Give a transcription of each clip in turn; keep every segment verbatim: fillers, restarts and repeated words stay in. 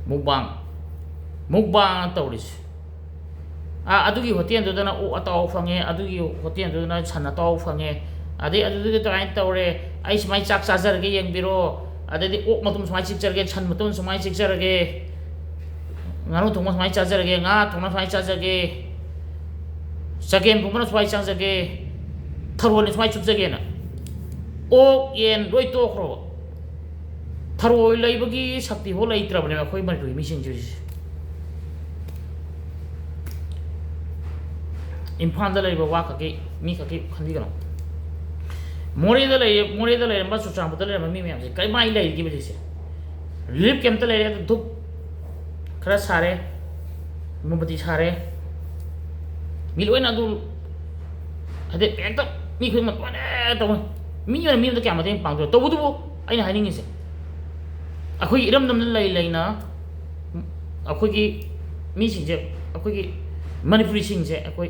Mukbang, mukbang ꯇꯧꯔꯤꯁꯦ꯫ ꯑꯥ, ꯑꯗꯨꯒꯤ ꯍꯣꯇꯦꯜꯗꯨꯗꯅ ꯑꯣꯛ ꯑꯇꯥꯎꯕ ꯐꯪꯉꯦ, ꯑꯗꯨꯒꯤ ꯍꯣꯇꯦꯜꯗꯨꯗꯅ ꯁꯟ ꯑꯇꯥꯎꯕ ꯐꯪꯉꯦ, ꯑꯗꯩ ꯑꯗꯨꯗꯨꯒꯤ ꯑꯗꯨꯃꯥꯏꯅ ꯇꯧꯔꯦ, ꯑꯩ ꯁꯨꯃꯥꯏꯅ ꯆꯥꯛ ꯆꯥꯖꯔꯒꯦ ꯌꯦꯡꯕꯤꯔꯣ, ꯑꯗꯩꯗꯤ ꯑꯣꯛ ꯃꯇꯨꯝ ꯁꯨꯃꯥꯏꯅ ꯆꯤꯛꯆꯔꯒꯦ, ꯁꯟ ꯃꯇꯨꯝ ꯁꯨꯃꯥꯏꯅ ꯆꯤꯛꯆꯔꯒꯦ, ꯉꯥꯅꯨ ꯊꯣꯡꯕ ꯁꯨꯃꯥꯏꯅ ꯆꯥꯖꯔꯒꯦ, ꯉꯥ ꯊꯣꯡꯕ ꯁꯨꯃꯥꯏꯅ ꯆꯥꯖꯒꯦ, ꯆꯒꯦꯝ ꯊꯣꯡꯕꯅ ꯁꯨꯃꯥꯏꯅ ꯆꯥꯖꯒꯦ, ꯊꯔꯣꯏꯅ ꯁꯨꯃꯥꯏꯅ ꯆꯨꯞꯆꯒꯦꯅ꯫ ꯑꯣꯛ, ꯌꯦꯟ ꯂꯣꯏ ꯇꯣꯛꯈ꯭ꯔꯣꯕ꯫ ꯊꯔꯣꯏ ꯂꯩꯕꯒꯤ ꯁꯛꯇꯤꯐꯥꯎ ꯂꯩꯇ꯭ꯔꯕꯅꯦꯕ ꯑꯩꯈꯣꯏ ꯃꯅꯤꯄꯨꯔꯤ ꯃꯤꯁꯤꯡꯁꯦ ꯍꯧꯖꯤꯛꯁꯦ꯫ ꯏꯝꯐꯥꯜꯗ ꯂꯩꯕ ꯋꯥ ꯈꯛꯀꯤ, ꯃꯤ ꯈꯛꯀꯤ ꯈꯟꯕꯤꯒꯅꯨ꯫ ꯃꯣꯔꯦꯗ ꯂꯩ, ꯃꯣꯔꯦꯗ ꯂꯩꯔꯝꯕ, ꯆꯨꯔꯆꯥꯟꯄꯨꯔꯗ ꯂꯩꯔꯝꯕ ꯃꯤ ꯃꯌꯥꯝꯁꯦ ꯀꯔꯤꯃꯥꯏ ꯂꯩꯔꯤꯒꯦꯕ ꯍꯧꯖꯤꯛꯁꯦ? ꯔꯤꯂꯤꯐ ꯀꯦꯝꯞꯇ ꯂꯩꯔꯦ, ꯑꯗꯨ ꯙꯨꯞ ꯈꯔ ꯁꯥꯔꯦ, ꯃꯣꯝꯕꯇꯤ ꯁꯥꯔꯦ, ꯃꯤ ꯂꯣꯏꯅ ꯑꯗꯨ, ꯍꯥꯏꯗꯤ, ꯍꯦꯛꯇ ꯃꯤ ꯈꯨꯗꯤꯡꯃꯛ ꯂꯣꯏꯅ ꯇꯧꯅ, ꯃꯤ ꯑꯣꯏꯅ ꯃꯤ ꯑꯃꯗ ꯀꯌꯥ ꯃꯇꯦꯡ ꯄꯥꯡꯗꯣꯏꯅꯣ? ꯇꯧꯕꯇꯕꯨ ꯑꯩꯅ ꯍꯥꯏꯅꯤꯡꯉꯤꯁꯦ, ꯑꯩꯈꯣꯏꯒꯤ ꯏꯔꯝꯗꯝꯗ ꯂꯩ ꯂꯩꯅ ꯑꯩꯈꯣꯏꯒꯤ ꯃꯤꯁꯤꯡꯁꯦ, ꯑꯩꯈꯣꯏꯒꯤ ꯃꯅꯤꯄꯨꯔꯤꯁꯤꯡꯁꯦ ꯑꯩꯈꯣꯏ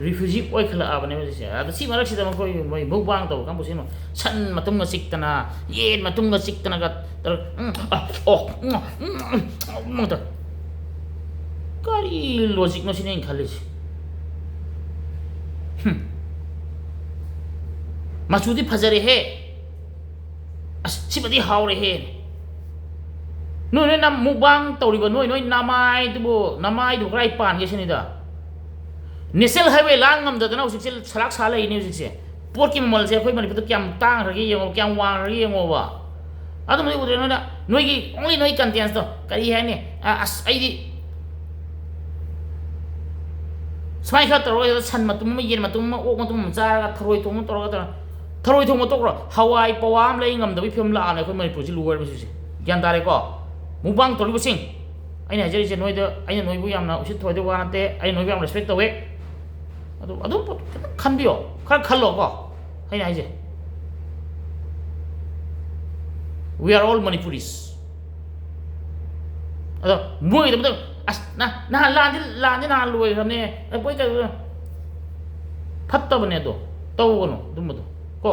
ꯔꯤꯐ꯭ꯌꯨꯖꯤ ꯑꯣꯏꯈꯠꯂꯛꯑꯕꯅꯦꯕ ꯍꯧꯖꯤꯛꯁꯦ꯫ ꯑꯗ ꯁꯤ ꯃꯔꯛꯁꯤꯗ ꯃꯈꯣꯏ ꯃꯣꯏ ꯃꯨꯛꯕꯥꯡ ꯇꯧꯕ ꯀꯥꯡꯕꯨꯁꯤꯅ ꯁꯟ ꯃꯇꯨꯝꯒ ꯆꯤꯛꯇꯅ, ꯌꯦꯟ ꯃꯇꯨꯝꯒ ꯆꯤꯛꯇꯅꯒ ꯇꯧꯔ, ꯎꯝ, ꯑ, ꯑꯣ, ꯎꯝ, ꯎꯝ, ꯎꯝ, ꯎꯝ, ꯇꯧ-, ꯀꯔꯤ ꯂꯣꯖꯤꯛꯅꯣ ꯁꯤꯅꯦ ꯑꯩꯅ ꯈꯜꯂꯤꯁꯦ꯫ ꯍꯨꯝ꯫ ꯃꯆꯨꯗꯤ ꯐꯖꯔꯦꯍꯦ꯫ ꯑꯁ, ꯁꯤꯃꯗꯤ ꯍꯥꯎꯔꯦꯍꯦ꯫ ꯅꯣꯏ, ꯅꯣꯏ ꯅꯝ ꯃꯨꯛꯕꯥꯡ ꯇꯧꯔꯤꯕ ꯅꯣꯏ, ꯅꯣꯏ ꯅꯃꯥꯏꯗꯨꯕꯨ, ꯅꯃꯥꯏꯗꯨꯕꯨ ꯀꯗꯥꯏ ꯄꯥꯟꯒꯦ ꯁꯤꯅꯤꯗ꯫ ꯅꯦꯁꯅꯦꯜ ꯍꯥꯏꯋꯦ ꯂꯥꯟ ꯉꯝꯗꯗꯅ ꯍꯧꯖꯤꯛꯁꯦ ꯁꯂꯥꯛ ꯁꯥ ꯂꯩꯔꯤꯅꯦ ꯍꯧꯖꯤꯛꯁꯦ꯫ ꯄꯣꯠꯀꯤ ꯃꯃꯜꯁꯦ ꯑꯩꯈꯣꯏ ꯃꯅꯤꯄꯨꯔꯗ ꯀꯌꯥꯝ ꯇꯥꯡꯈ꯭ꯔꯒꯦ ꯌꯦꯡꯉꯣ, ꯀꯌꯥꯝ ꯋꯥꯡꯈ꯭ꯔꯒꯦ ꯌꯦꯡꯉꯣꯕ꯫ ꯑꯗꯨꯃꯗꯤ ꯎꯗ꯭ꯔꯦ ꯅꯣꯏꯅ, ꯅꯣꯏꯒꯤ only ꯅꯣꯏ contents ꯇꯣ ꯀꯔꯤ ꯍꯥꯏꯅꯤ? ꯑ, ꯑꯁ, ꯑꯩꯗꯤ ꯁꯨꯃꯥꯏꯅ ꯈꯔ ꯇꯧꯔꯒ ꯁꯟ ꯃꯇꯨꯝ ꯑꯃ, ꯌꯦꯟ ꯃꯇꯨꯝ ꯑꯃ, ꯑꯣꯛ ꯃꯇꯨꯝ ꯑꯃ ꯆꯥꯔꯒ ꯊꯔꯣꯏ ꯊꯣꯡꯕ ꯇꯧꯔꯒ ꯇꯧꯔ-, ꯊꯔꯣꯏ ꯊꯣꯡꯕ ꯇꯣꯛꯈ꯭ꯔꯣ, ꯍꯋꯥꯏ ꯄꯋꯥ ꯑꯃ ꯂꯩ ꯉꯝꯗꯕꯒꯤ ꯐꯤꯕꯝ ꯂꯥꯛꯑꯅꯤ ꯑꯩꯈꯣꯏ ꯃꯅꯤꯄꯨꯔꯁꯤ ꯂꯨ ꯍꯥꯏꯕꯁꯤꯁꯦ꯫ ꯒ꯭ꯌꯥꯟ ꯇꯥꯔꯦꯀꯣ? ꯃꯨꯛꯕꯥꯡ ꯇꯧꯔꯤꯕꯁꯤꯡ, ꯑꯩꯅ ꯍꯥꯏꯖꯔꯤꯁꯦ ꯅꯣꯏꯗ, ꯑꯩꯅ ꯅꯣꯏꯕꯨ ꯌꯥꯝꯅ ꯎꯁꯤꯠ ꯊꯧꯑꯣꯏꯗꯕ ꯋꯥ ꯅꯠꯇꯦ, ꯑꯩ ꯅꯣꯏꯕꯨ ꯌꯥꯝ respect ꯇꯧꯋꯦ꯫ ꯑꯗꯨ, ꯑꯗꯨꯝ ꯈꯤꯇꯪ ꯈꯟꯕꯤꯌꯣ, ꯈꯔ ꯈꯜꯂꯣꯀꯣ꯫ ꯑꯩꯅ ꯍꯥꯏꯁꯦ, we are all Manipuris꯫ ꯑꯗꯣ ꯃꯣꯏꯒꯤꯗꯃꯛꯇ, ꯑꯁ, ꯅ-, ꯅꯍꯥꯟ ꯂꯥꯟꯗꯤ, ꯂꯥꯟꯗꯤ ꯅꯍꯥꯟ ꯂꯣꯏꯈ꯭ꯔꯕꯅꯦ, ꯑ, ꯄꯣꯏ ꯀꯩꯅꯣ, ꯐꯠꯇꯕꯅꯦ ꯑꯗꯣ, ꯇꯧꯒꯅꯨ ꯑꯗꯨꯝꯕꯗꯣ ꯀꯣ꯫